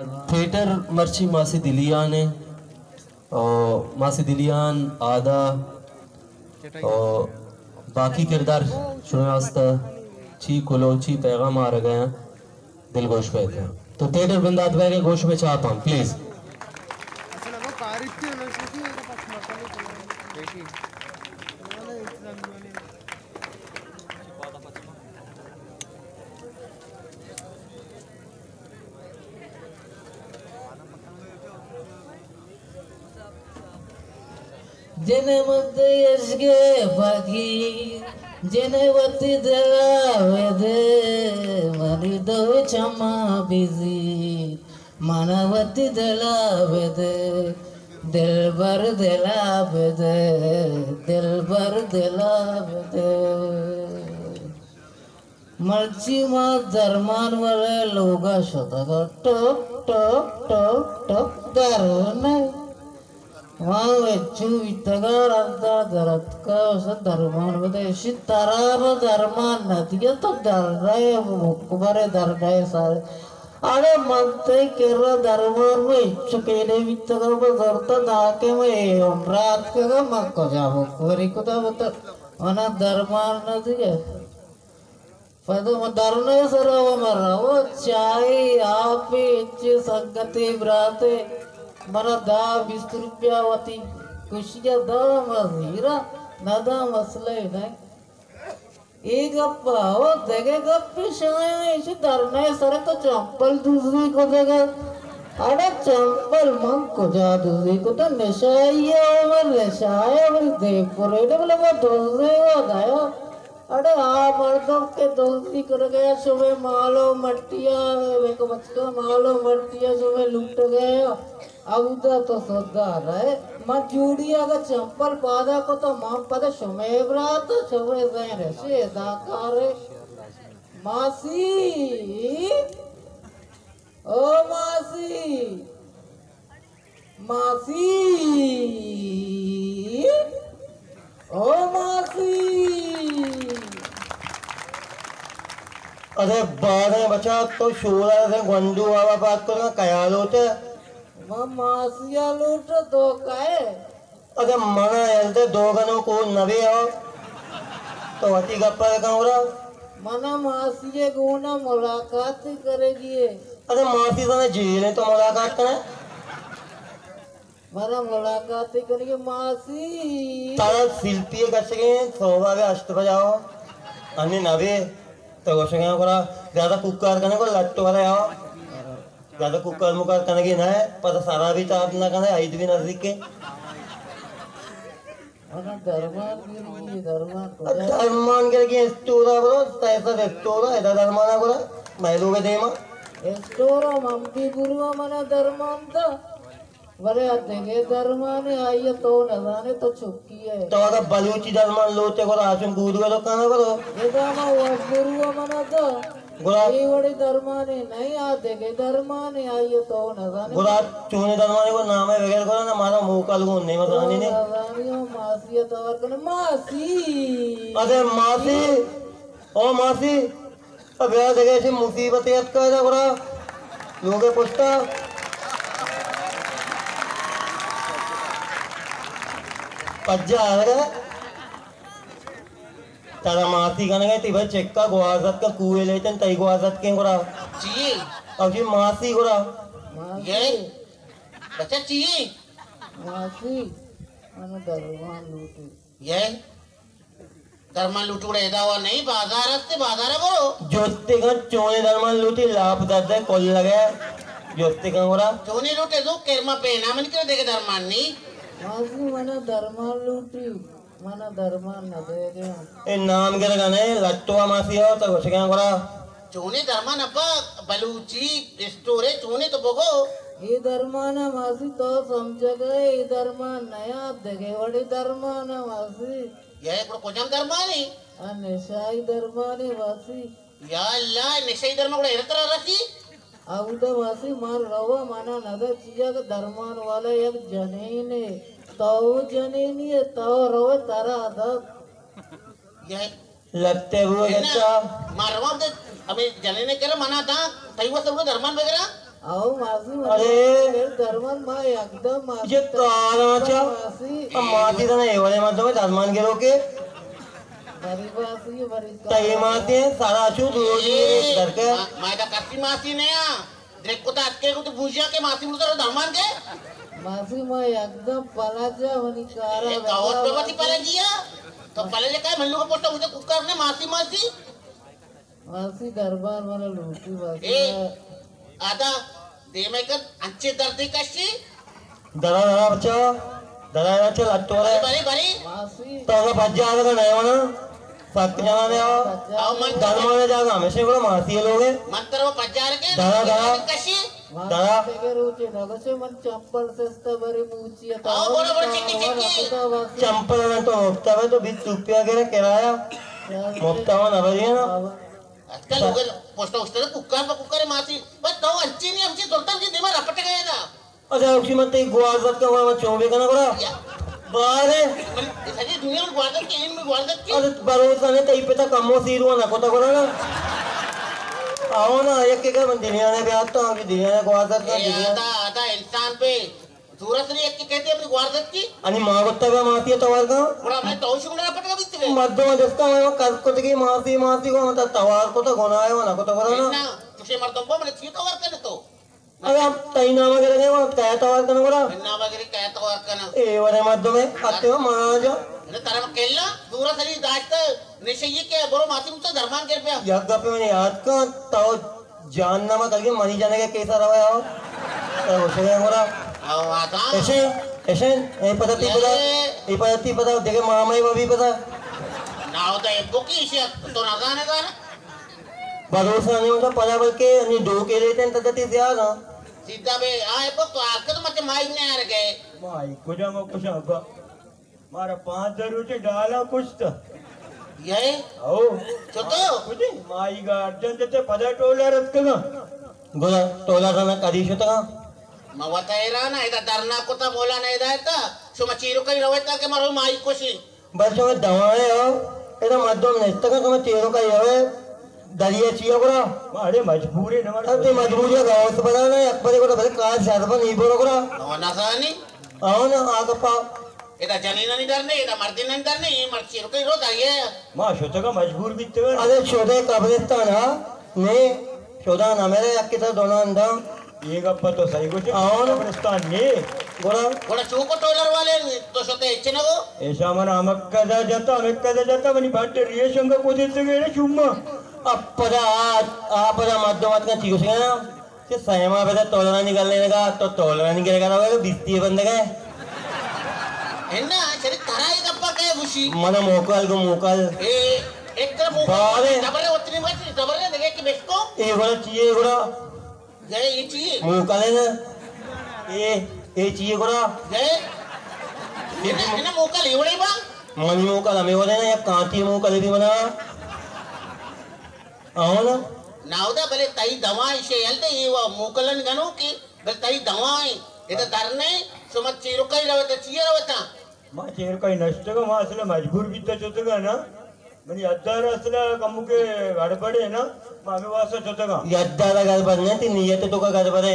تھیٹر مرچی ماسی دلیان ءَ، او ماسی دلیان، آدا، او باقی کردار شمئے واسطہ چی کلو، چی پیغام آرگ ءَ اَنت، دلگوش بیت۔ تو تھیٹر بندات بئیگ ءَ گوش بہ چاپاں، پلیز۔ جن مد عشق فقیر، جن وتی دلا بدے، منی دو چما بزیر، من وتی دلا بدے، دلبر دلا بدے، دلبر دلا بدے۔ مرچی ما درمان والے لوگا شتگا، ٹپ، ٹپ، ٹپ، ٹپ، درنے۔ ما وچو بیتگا، رندا درتکا، اسا درمان بدے، اشی ترا ما درمان ندیے، تو درنے مکبرے، درنے سارے۔ اڑے من تئی کرا درمان ما ہچو پیلے بیتگا، ما زرتا ناکے ما اے عمرا اتکگا، ما کجا مکبری کتا بتا، منا درمان ندیے۔ پدا من درنئے سرا و من رو، چائے، آپے، ہچے سنگتے براتے، منا دہ بیست روپیہ وتی خوشی ءَ داں، من زیراں، نہ داں، مسئلہ ئے نہ۔ اے گپ ءَ، او دگہ گپے شایاں، ایشی درنئے سرا تو چمپل دزی کتگ ات۔ اڑے چمپل من کجا دزی کتگ؟ نشائی ءَ، او من نشائی ءَ، بلے دیمپوریڈ، بلے من دزی ءَ دایا۔ اڑے آ مردم کہ دزی کنگ ءَ شمئے مال ءُ مٹی ءَ، مئے بچکاں مال ءُ مٹی ءَ شمئے لوٹگ ءَ، اودا تو سدار ئے۔ من جوڑی اگاں چمپل پادا کت، من پدا شمئے برات، شمئے ذہن ءَ شے ادا کار ئے۔ ماسی، او ماسی۔ ماسی، او ماسی۔ ارے باریں بچا، تو شورا سے گونڈو بابا پاک کو نا کیا لوٹے؟ ما ماسیا لوٹ، تو کئے؟ ارے منا یل دے، دوگنو کو نبی ہو۔ تو وتی گپا کن ورا۔ منا ماسی گونا ملاقات کرے گی۔ ارے ماسی سنا جیلیں تو ملاقات کرے؟ منا ملاقاتے کنگی ماسی۔ ترا سلپی کشگیں، صوبہ بے ہشت بجا ہو۔ انی نبی، تو گوشگیں گڑا زیادہ کوکار کنے کو لٹو والے آؤ۔ زیادہ کوکار مکار کنگی نہ ہے، پتہ سرا بھی تاب نہ کنے، عید بھی نزدیک ہے۔ منا درمان گرگی، درمان کجا؟ درمان گرگی اسٹورا برو، سیسد اسٹورا، ادا درمانا برو، مہلوک دیما۔ اسٹورا من بھی برو، منا درمان دا۔ بلے آ دگہ درمانے، آئی ءَ تو نزانے، تو چکی ئے۔ تو اگاں بلوچی درمان لوٹے گڑا آشم گودو ءِ دکان ءَ برو۔ ادا ما وت برو ءَ منا تو۔ گڑا؟ اے وڑیں درمانے نئیں، آ دگہ درمانے، آئی ءَ تو نزانے۔ گڑا چونیں درمانے گڑا نام ءَ بگر گڑا نہ مارا موکل گون نئیں مزانی نے۔ نزانی ءُ ماسی ءَ توار کنے، ماسی۔ ارے ماسی، او ماسی۔ ابے آ دگہ چی مصیبتے اتکا ادا گڑا لوگ ءِ پشتا۔ پجا آرگا۔ ترا ماسی کنگا، تئی بھائی چکا گوازت کا کوئے لیتن، تئی گوازت کیں گڑا۔ چی؟ او جی ماسی گڑا۔ ماسی۔ یہ؟ بچہ چی؟ ماسی۔ من درمان لوٹی۔ یہ؟ درمان لوٹوڑے ادا وا نہیں، بازار ہستے، بازار برو۔ جوتے کن چونے درمان لوٹی، لاپ درد ہے، کل لگے۔ جوتے کن گڑا۔ چونے لوٹے زو، کرما پینا من کرے دیگه درمان نہیں۔ ماسی منا درمان لوٹی، منا درمان نہ دے گیا۔ اے نام گرگا نہیں، لٹوا ماسی ہو، تو گوشگا گڑا۔ چونے درمان ابا، بلوچی اسٹورے چونے تو بگو۔ اے درمان ماسی تو سمجھگا، اے درمان نیا، دگے وڑے درمان ماسی۔ یا ایک کجام درمانے؟ آ نشائی درمانے ماسی۔ یا اللہ، نشائی درمان گڑا ایرا ترا رسی؟ اودا ماسی من روا منا ندا چیا کہ درمان والا یک جنینے۔ تو جنینی ہے، تو روے ترا دت۔ یہ لتے بو اچھا۔ ما روا دے، ہمیں جنینے کرا منا دا، تئی واسطے درمان وغیرہ؟ او ماسی، ارے۔ درمان ما یکدم ماسی یہ کاراں چا؟ ماسی۔ ہم ماسی تنا ایوڑے مردم درمان گرو کے۔ بری ماسی، بری تئی ماسی ہیں، سارا چو دو دی ایک در کے۔ ما، ما دا کسی ماسی نہیں آ۔ دیکھ کو تا اتکے کو تو بوجیا کے ماسی ملتا رو درمان کے۔ ماسی ما یکدم پلا جا منی کارا اے، کاوت پہ وتی پلا جیا۔ تو پلا جا کا من لوگ پوچھتا مجھے ککر نے ماسی ماسی۔ ماسی دربار منا لوٹی ماسی۔ اے، آدا، دیمے کن انچے دردی کشی۔ درا، درا بچا، درا بچا لٹو رے۔ بری، بری۔ ماسی۔ تو اگا بجا آگا نئے ونا۔ سک جانا نے آو۔ آو من۔ درمانے جاگا ہمیشہ گڑا ماسی لوگے۔ من ترو بجا رکے۔ درا، درا۔ کشی۔ دارا۔ دگہ روچے نگوشے من چمپل سستا برے موچی ات۔ آ، برو، برو، چکی، چکی۔ چمپل نہ تو مفتا بے تو بیس روپیہ گرے کرایہ۔ مفتا ہو نہ بری نا۔ اجکل لوگ پوسٹا اوشتاتے ککر پہ ککر ماسی۔ بس تو انچی نہیں، انچی دلتا انچی دیما رپٹ گئے نا۔ اچھا، اسی من تئی گوازت کا، من چون بے کنا گڑا۔ یا۔ بارے۔ من سجی دنیا میں گوازت کی، ان میں گوازت کی۔ ارے، بھروسہ نہیں، تئی پتا کمو سیرو نہ کوتا گڑا نا۔ آؤ نا، یک ایک من دنیا نے بیاتا ہوں کہ دنیا نے گوازت کا، اے دنیا۔ آتا، آتا انسان پہ زورا سری یک کہتے اپنی گوازت کی۔ انی ماں گتا بے ماسی توار کا۔ گڑا میں تو شو نہ پٹا بیت گئے۔ مردم جس کا میں کر کو تکی ماسی، ماسی کو مت توار کو تو گناہ ہے، نہ کو تو گناہ نا۔ نا، تجھے مردم کو میں نے چیز توار کرے تو۔ اگاں تئی نام ءَ گرگ ءَ وانت، کئے توار کناں گڑا؟ من نام ءَ گرگ کئے توار کناں؟ اے وڑیں مردمے، اتو مانا جا۔ نہ ترا کلا دورا سری داشت، نشئی کہ برو ماسی مچا درمان گر بیا۔ یک گپے من یاد کن، تو جان نام کلگے منی جنگ ءَ کیسا روے آؤ؟ تو گوشگے گڑا۔ او آتا۔ ایشے، ایشے، اے پتا تی پتا، اے۔ اے پتا تی پتا، دیکھے ماما ہی بابی پتا۔ نہ ہوتا ایک بکی ایشے، تو نہ زانے گا نا۔ بھروسہ نہیں ہوتا، پدا بلکہ انی ڈوکے لیتے ہیں، تدتی زیادہ۔ سیدھا بے، آئے بک تو آکر مچ مائی نے آر گئے۔ مائی کجا ما کچھ ابا۔ مارا پانچ ہزار روچے ڈالا کچھ تا۔ یہ؟ او۔ چھو تو؟ کچھ مائی گا ارجن جتے پدا ٹولا رت کنا۔ گولا ٹولا رنا کدی شتا؟ ما وتا ایرانا، ادا درنا کتا مولانا ہدایتا، شما چیرو کئی رویتا کہ مرو مائی کشی۔ بس شما دوائیں ہو، ادا مردم نشتگا، شما چیرو کئی روے، دریا چیا گڑا؟ ما اڑے مجبورے نہ مرد۔ اب تے مجبوری ہے، گاؤں سے پتا نا، یک پرے گڑا بھلے کار شاد پر نہیں بولو گڑا۔ نو نزانی۔ آؤ نا، آگا پا۔ ادا جنینانی در نہیں، ادا مردینانی در نہیں، یہ مرد چیرو کئی رو دریا۔ ما شتگا مجبور بیتگا۔ ارے شدے قبرستان ہا، نے، شدان ہمیرے یک کتا دونان داں۔ یہ گپ تو صحیح گوشے۔ آؤ نا۔ قبرستان نے۔ گڑا۔ گڑا چوکو ٹولر والے تو شتے اچ نہ گو۔ ایشا من ہمک کدا جتا، ہمک کدا جتا، منی بھٹ ریش انگا کو دیتے گئے شما۔ اب پدا آ، آ پدا مردم اتکا چی گوشگا؟ کہ سیما بدا ٹولرانی گل نگا، تو ٹولرانی گل گا، بیستی بندگا۔ انا، شری ترا یہ گپا کئے گوشی؟ منا موکل گو موکل۔ اے، ایک طرف موکل، بارے۔ زبر ہے، اتنی مت، زبر ہے، دیکھے کہ بسکو۔ اے گڑا چیئے گڑا؟ گئے، یہ چیئے؟ موکل ہے نا۔ اے، اے چیئے گڑا؟ گئے۔ انا، انا موکل، یہ وڑے با؟ منی موکل ہمیں وڑے نا، یا کانتی موکل بھی منا۔ آؤ نا۔ ناودا بلے تئی دوائیں شے یل دے، یہ وا موکلن گنو کہ بلے تئی دوائیں، ادا در نہیں، شما چیرکائی روتا، چیئے روتا؟ ما چیرکائی نشتگا، ما اصلا مجبور بیتا چوتگا نا۔ منی ادار اصلا کمو کے گڑبڑے نا، ما ہمیں واسطہ چوتگا۔ یدار گڑبڑ نہیں، تی نیت تو کا گڑبڑے۔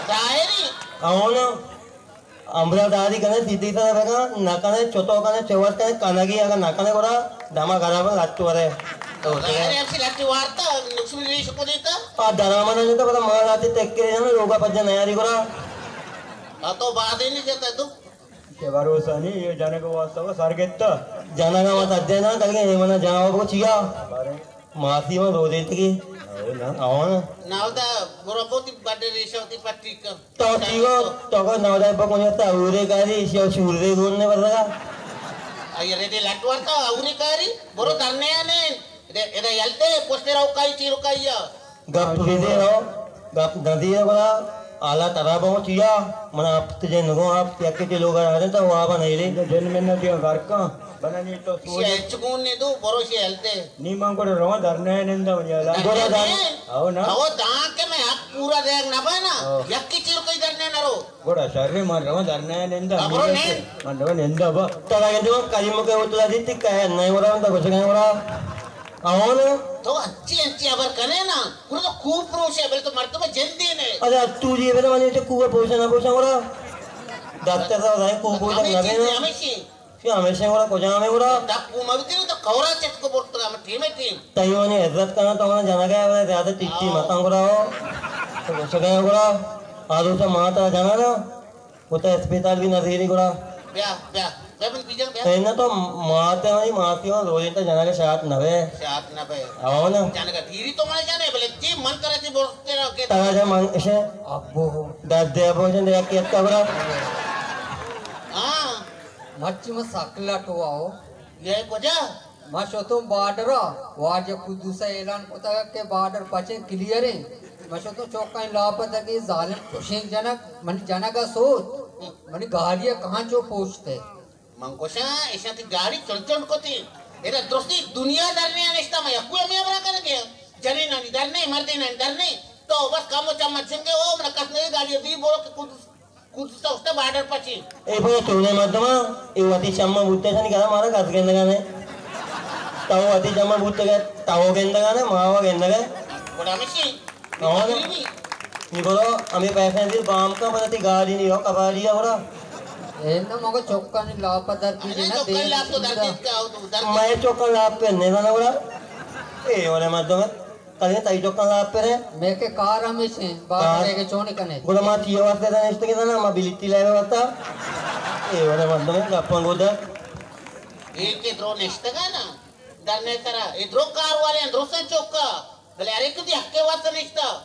ظاہری۔ آؤ نا۔ امرا داری کنے سیدھی سر بگا، نہ کنے چتو کنے چوت کنے کنگی اگر نہ کنے گڑا دما گرا بن لٹ ورے۔ تو ظاہر ہے، ہم سے لٹ وارتا، نقص بھی نہیں شکو دیتا۔ آ دراما نہ جتا، بلا مال آتے تک کے جانا، لوگا پجا نیاری گڑا۔ آ تو بازی نہیں جتا تو۔ کہ بھروسہ نہیں، یہ جانے کو واسطہ وہ سر گتا۔ جانا کا واسطہ دینا، کل کے یہ منا جانا وہ چیا۔ بارے۔ ماسی من رو دیتگی۔ آؤ نا۔ آؤ نا۔ ناودا برو بوتی بڈے ریشہ وتی پٹی کن۔ تو چیگو، تو کو ناودا بکن یا تا اورے کاری، شو شور دے گون نے برگا۔ آئی ریڈی لٹ ورتا اورے کاری، برو درنے آنے۔ ادا، ادا یلتے پوستے رو کائی چیرو کائی یا۔ گپ بھی دے رو، گپ نہ دے رو بڑا، آلا ترا بہو چیا، من آپ تجھے نگو آپ، یکی تے لوگ آ رہے تو وہاں بنا لے۔ جن میں نہ دیا گھر کا، بنا نہیں تو سو۔ شے چکون نے دو، برو شے ہلتے۔ نی من گوڑا رواں دھرنا ءَ نندا منی ہیالا۔ گوڑا دان۔ ہو نا۔ ہو دان کہ من حق پورا دیگ نہ باں نا۔ ہو۔ یکے چیر کوئی دھرنا ءَ نہ رو۔ گوڑا شر، من رواں دھرنا ءَ نندا۔ ہاں، برو نند۔ من رواں نندا با۔ ترا گندے من کریم کے ہوٹل ءَ دیتی کہ نہیں ہو رہا، من تو کچھ نہیں ہو رہا۔ ہو نا۔ تو انچی انچی ہبر کنے نا، گڑا تو کوہ پروشے، بلے تو مردم جندے نے۔ اچھا، تو جی بلے منی تو کوہ پروشے نہ پروشے گڑا۔ ڈاکٹر صاحب، کوہ پروشے نہ ہمیشی۔ کہ ہمیشہ گڑا کجام ہے گڑا؟ ڈاکو مبتی تو کورا چت کو برتگا ہم ٹیم ہے ٹیم۔ تئی منی عزت کنا تو منا جنگا ہے، زیادہ ٹی ٹی متاں گڑا ہو۔ تو گوشگا ہے گڑا۔ آدو سے ماتا جنا نا۔ وہ تو اسپتال بھی نزیری گڑا۔ بیا، بیا، بیا بن پیجن بیا۔ اے نہ تو ماتے منی ماتی ہو، روزی تو جنگا شاعت نہ بے۔ شاعت نہ بے۔ آؤ نا۔ جنگا دیری تو منا جنے، بلے جی من کرا جی بولتے رہو کہ ترا جا من اسے۔ ابو۔ درد دے ابو جن دے کیت کا گڑا۔ ہاں۔ مرچی من سک لٹ وا ہو۔ یہ کجا؟ من شتوں بارڈر ءَ، واجہ قدوس ءَ اعلان کتگ کہ بارڈر پچیں، کلیئر ایں۔ من شتوں چوکانی لاپ ءَ دگہ ظالم کشیں جنگ، منی جنگ ءَ سوت، منی گاڑی ءَ کہاں چو پوشت ئے۔ من گوشاں، ایشاں تئی گاڑی چنڈ چنڈ کتی۔ ادا درستی دنیا درنے ءَ نشتہ، من یکو ہمے ہبرا کنگے۔ جنینانی درنے، مردینانی درنے۔ تو بس کمو چم ءَ جنگے ہو، من کس نہ گاڑی دی برو کہ قدوس قدس ءَ اوشتہ بارڈر پچیں۔ اے بڑے چونے مردماں، اے وتی چماں بوتے شنی گرا مارا گز گندگا نے۔ تو وتی چماں بوتے گئے، تو گندگا نے، ما و گندگا۔ گڑا ہمیشی۔ ہاں۔ نی برو، ہمیں پیسے دیر بام کا، پتہ تئی گاڑی نہیں ہو، کباڑی ہے گڑا۔ اے نہ مگو چوکانی لاپ در کی ارے جنا چوکانی دے لاپ کو در دیتا۔ دیتا ہو تو، در میں چوکا لاپ پہ نہیں بنا گڑا۔ اے والے مردم ہے۔ کدی تئی چکاں لاپ پرے؟ میں کہ کار ہمیش ہیں، بار کار؟ لے کے چون کنے؟ گڑا ما چیئے واسطے دا نشتگے دا نا، ما بلیتی لے واسطہ۔ اے وڑے مردم ہے، گپاں گودا۔ اے کہ درو نشتگا نا، در نے ترا، اے درو کار والے ہیں، درو سے چکا۔ بلے ہر ایک دی حق کے واسطے نشتا۔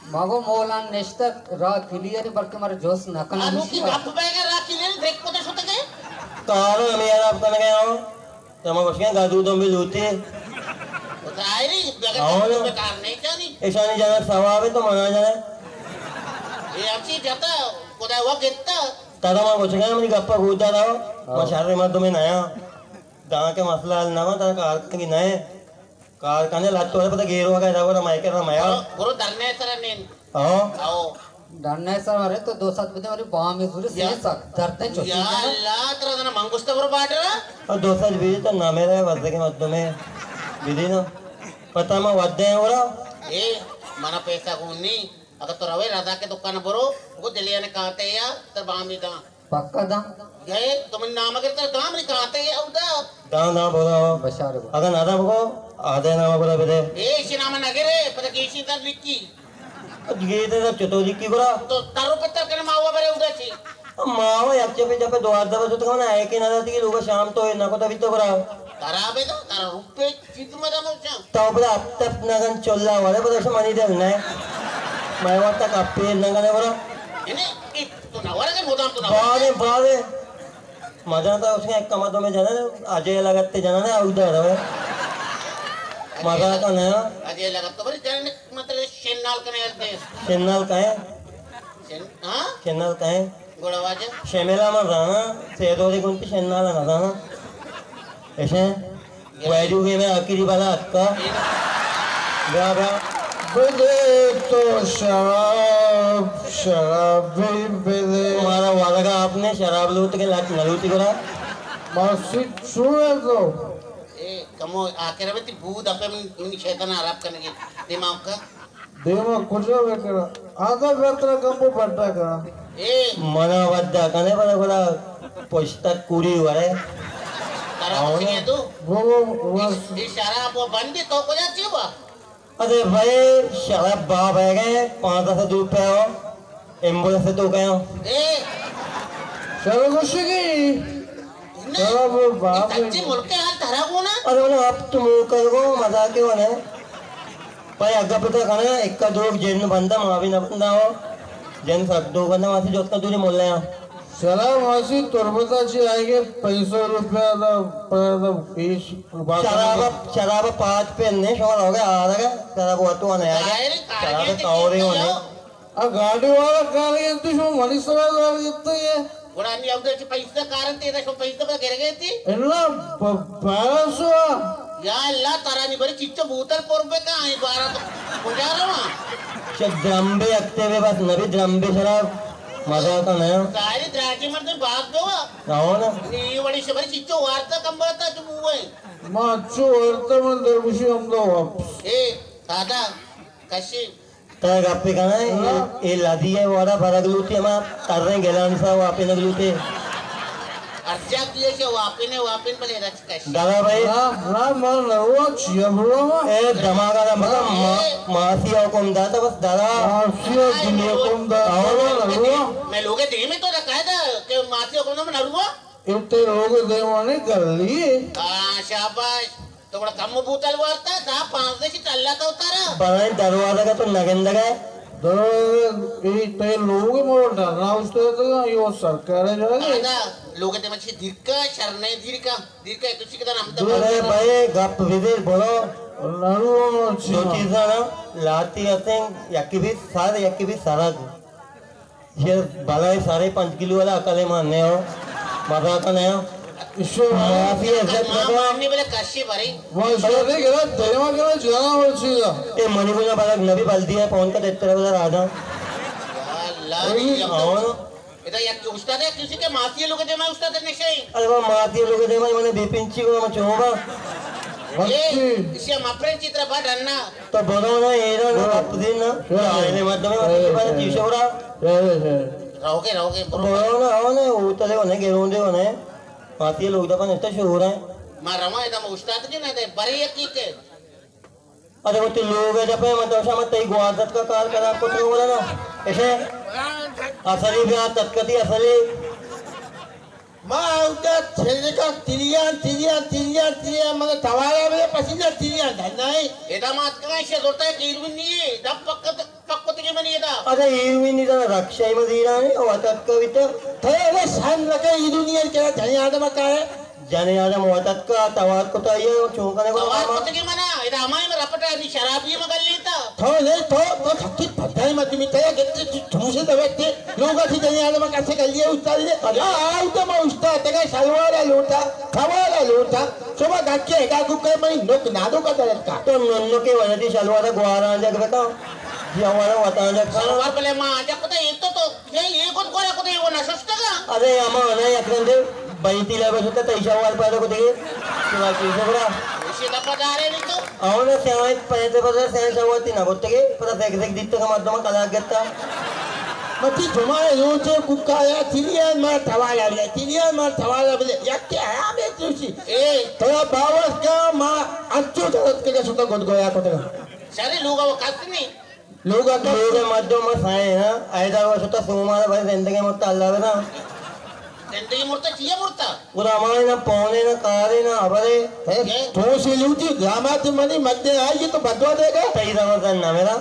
مگو مولانا نشتگ، راہ کلیئر، بلکہ مارا جوست نہ کناں۔ انو کی گپ بیگا راہ کلیئر، دیکھ پتہ شتگے؟ کار ہمیں یار آپ کنے گئے ہو۔ تو ما گوشگیں گادو دم بھی لوٹی۔ ظاہری، بغیر ہاں۔ تو بے کار نہیں جانی۔ ایشانی جانا ثواب ہے تو منا جانا۔ اے ہرچی جتا، خدا وہ گتا۔ ترا ما گوشگیں منی گپا گودا رہو۔ ما ہاں۔ شر مردمے نیا۔ داں کے مسئلہ حل نہ ہوا، ترا کار کنگی نہ ہے۔ کار کنے لاتو ہے، پتہ گیرو کا، ادا گورا مائکے رہا میا۔ برو، برو درنے سرا نین۔ ہاں۔ آؤ۔ ڈن ہے سر، ارے تو دو سد بدے، ارے بام زوری سے یا، سک درد ہے چوٹی یا جانا۔ اللہ، ترا دنا من گوشتا برو بارڈر۔ اور دو سد بھی تو نہ میرا ہے، وزدے کے مردم ہے۔ بدی نا۔ پتہ ما ودے ہیں اورا۔ اے، منا پیسہ گون نہیں۔ اگر تو روے رضا کے دکان برو، وہ دلیانے کانتے یا، تر بام داں۔ پکا داں۔ گئے، تو من نام اگر تر دام نہیں کانتے یا، اودا۔ داں، داں، برو۔ بشار برو۔ اگر نہ داں بگو، آدھے نام برو بدے۔ اے، اسی نام نہ گرے، پتہ کیسی در لکھی۔ گیتے سب چطور لکھی گڑا؟ تو ترو پتر کنے ماوا برے ادا چی؟ ماوا یک چپے چپے دوار دبا جو تو کنا ہے کہ نہ داتی کہ لوگا شام تو نہ کو تبھی تو گڑا۔ ترا بے دا، ترا روپے چیز مدا مچا۔ تو بڑا اب تک نگن چلا وڑے بڑا شمانی دل نہ۔ میں وقت تک اپے نگنے گڑا۔ یعنی، ای تو نہ ورگے مدام تو نہ ورگے۔ بارے، بارے۔ مزن تو اس نے کم تو میں جانا، اجے لگتے جانا نا، ادھر ہے۔ مزہ کا نیا۔ اجے لگت تو بڑی جانے، مطلب، شنال کنے ہلتے ہیں۔ شنال کا ہے؟ شن-، ہاں؟ شنال کا ہے؟ گوڑا واجہ۔ شمیلا من رانا، سے دو دی گنتی شنال نہ رانا۔ ایسے؟ ویڈیو گیم ہے، آخری والا حق کا۔ بیا، بیا۔ بدے تو شراب، شراب بھی بدے۔ تمہارا وعدہ کا آپ نے شراب لوٹ کے لات نہ لوٹی کرا۔ ماسی چھوڑے تو۔ اے، کمو آخر میں تی بود اپے من، من شیطان عرب کرنے کے دماغ کا۔ دیما کجا بکناں؟ آدھا بہتر کمبو بڈا کناں۔ اے۔ منا ودا کنے بڑا بڑا پشتک کوڑی وڑے۔ ترا آؤ کچھ نا۔ نہیں تو؟ وہ، وہ، وہ۔ اس، اس شراب وہ بندی تو کجا چی ہوا؟ ارے بھائی، شراب باب ہے گئے، پانچ دس دو پہ ہو، ایمبولینس تو گئے ہو۔ اے۔ شراب گوشگی۔ نہ، شراب باب اے ہے۔ سچی ملک حال ترا کو نا۔ ارے بولے، اب تو منہ کر گو، مزاق ہے وہ نا۔ پائے اگا پتا کنا، ایکا دروگ جن بندہ، ما بھی نہ بندہ ہو۔ جن سک دو بندہ، ما سے جوت کا دوری ملے ہاں۔ سلام واسی تربتا چی آئے گے، پینسو روپیہ دا، پر دا پیش، شراب، شراب پانچ پہ نے، شما لوگ آ رہا ہے، شراب وہ تو نہیں آئے گا۔ ظاہر ہے، شراب کارگے تو اور ہی ہونے۔ آ گاڑی والا کار یہ تو شو منی سرا زار جتو یہ۔ گڑا نی اودا چ پیسہ کارن تے دا شو پیسہ پر گرگے تی۔ اللہ ب-، بارہ سو۔ یا اللہ ترا نی بری چچو بوتل پر بے کا آئی بارہ تو کجا رہا؟ چہ درمبے اکتے بے بس نبی درمبے شراب۔ مزاک نہ. ظاہری دراجی مردم باز دو. نہ ہو نا. نی وڑی شبر چچو وارتا کم باتا تو بوئے. ما چو وارتا من درگوشی ہم دو واپس. اے دادا کشی. ترا گپے کناں، اے، ہاں. اے لدی ءِ وڑا برگ لوٹی، ہما تریں گلانی سرا واپینگ لوٹی. ارجاک دیے چہ واپینے واپین بلے رچ کش. دادا بھائی. نا، نا، من نروا چیا بروا ما. اے دماغا دا مطلب ما-، اے. ماسی حکم داتا بس دادا. ماسی حکم داتا، آؤ. نروا. میں لوگے دیمے تو رکھا ہے دا کہ ماسی حکم دا من نروا. اے تے لوگے دیوانے گلی. ہاں، شاباش. تو گڑا کم بوتل وارتا، دا پانزدہ شی تلہ تو تارا. بلائیں دروازہ کا تو نگندگا. دروازہ، اے تے لوگ مور ڈرنا استاد، یو سرکار جاگے. آدا، لوگ تے مچھی دیرکا، شرنے دیرکا، دیرکا تو چی کدن ہم تو. ارے بھائی، گپ بدے بولو. نرو چی. دو چیزاں نا، لاتی ہستیں، یکی بھی سر، یکی بھی سرگ. یہ بلائیں سارے پنچ کلو والا عقل ہے، مان نہیں ہو. مزاک نہیں ہو. ایشو مافی عزت ماں لگا. ماننی بلے کشی بری. وہ ایشو نہیں کرا، دیما کرا، جانا وہ چیزا. اے منی کو نہ بلک نبی بلدی ہے، فون کا دیتے رہو ذرا آجا. اللہ. آؤ نا. ادا یک استاد ہے، کسی کے ماسی لوگ دیما استاد نشے. ارے وہ ماسی لوگ دیما، میں نے بے پنچی کو میں چوبا. اے، اسی ہم اپنے چیز طرح بڑھ رہنا. تو بولو نا، ایرا نا، ہاں. گپ دین نا. ہاں. جاہلے مردمے، ہاں، وتی بارے ہاں. چیشے برا. ہاں، ہاں. رہوگے، رہوگے، برو. بولو نا، آؤ نا، او تلے ہونے، گیرون دے ہونے. ماتی لوگ دا پن اتنا شعور ہے. ما رواں ادا ما استاد کے نا دے، بری یکی کے. ارے وتی لوگ ہے، جب میں تو شامت تئی گوازت کا کار کرا کچھ ہو رہا نا. ایسے اصلی بیا تتکتی اصلی. ما اودا چلکا تریان، تریان، تریان، تریان، مگہ توارا بلے پسیدہ تریان دھنائیں. ادا مات کا ایشی زورتا ہے کہ ایروین نہیں ہے، دب پک، پک کتگی منی ادا. ادا ایروین نہیں، دا رکشہ ہی مزیران ہے، او اتک کا بیتا. تو ادا سن رکھے ایروین نہیں ہے، کیا دھنی آدم کا ہے؟ جنے آدم او اتک کا، توار کتا یہ، چون کنے کو توار ماما. کتگی منا، ادا ہمائیں رپٹا دی شرابی مگل لیتا. تو نہیں، تو، تو سکی پتہ ہی مت میں تیا گتے، تو سے دوتے. لوگا تھی جنی آدم کسے گلی ہے استاد نے. آ، آ، آؤ تو ما استاد تگا شلوارا لوٹا، کوالا لوٹا. شما گکے گا کو کر منی نوک نادو کا درد کا. تو ننو کے وجہ دی شلوارا گوارا جگ بتا. جی ہمارا وطن جگ کا. شلوار بلے ما آجا پتہ یہ تو، تو یہ، یہ کون گوارا کو تو یہ وہ نشستگا. ارے اما انا یک رندے بھائی تیلا بس تو تئی شلوار پیدا کو دیگے. تو چیز برا. اسی دفعہ جا رہے نہیں تو. آؤ نا سیاہیں پیسے پر سیاہیں شلوار تی نہ بوتگے، پر دیکھ دیکھ دیتے کا مردم کلا گتا. متی جمعہ روچے ککایا، تیلیان مار توالا بلے، تیلیان مار توالا بلے، یکی حرام ہے توشی. اے. ترا باور کا ما انچو درد کے سوتا گد گویا کتگا. شری لوگا وہ کس نہیں. لوگا کس. لوگ مردم سائیں نا، ایدا وہ سوتا سومار بھائی زندگی مت اللہ بنا. زندگی مرتا، چیئے مرتا؟ گڑا ہمارے نہ پونے، نہ کارے، نہ ہبرے. اے، تو سے لوٹی، دامات منی مدے آئیے تو بدوا دے گا. تئی زبردست نہ میرا.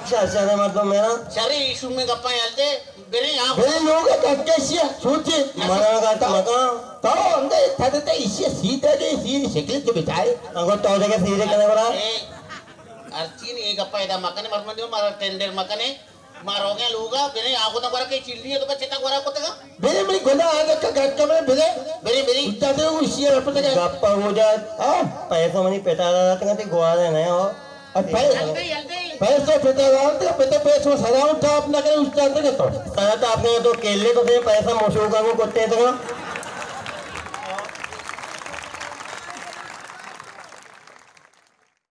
شر، شر مردم میرا. شر، ایشو میں گپا یل دے، برے یہاں. برے لوگ ککے شیا، سوچے. منا گات مکان. تو اندے تھتے تے ایشی سیدھے دے، سیدھی شکل کے بٹھائے. انگو تو دے کے سیدھے کنے برا. اے، ہر چین یہ گپا ادا مکنے، مرمن دیو، مارا ٹینڈر مکنے. ما روگیں لوگا، بنے آگو نہ گورا کہ چلی ہے تو بچے تا گورا کو تگا. بنے منی گناہ آگا کا گھر کا میں بنے. بنے، بنے. اتا تے وہ اسی رپٹ گئے. گپا ہو جا. ہاں. پیسہ منی پتا دا تگا تے گوارے نہیں ہو. اب پے-، یل دے، یل دے. پیسہ پتا دا تگا، پتا پیسہ سلام ٹاپ نہ کرے، استاد تگا تو. سارا تو آپ نے تو کیلے تو تے پیسہ موشو کا کو کرتے تگا.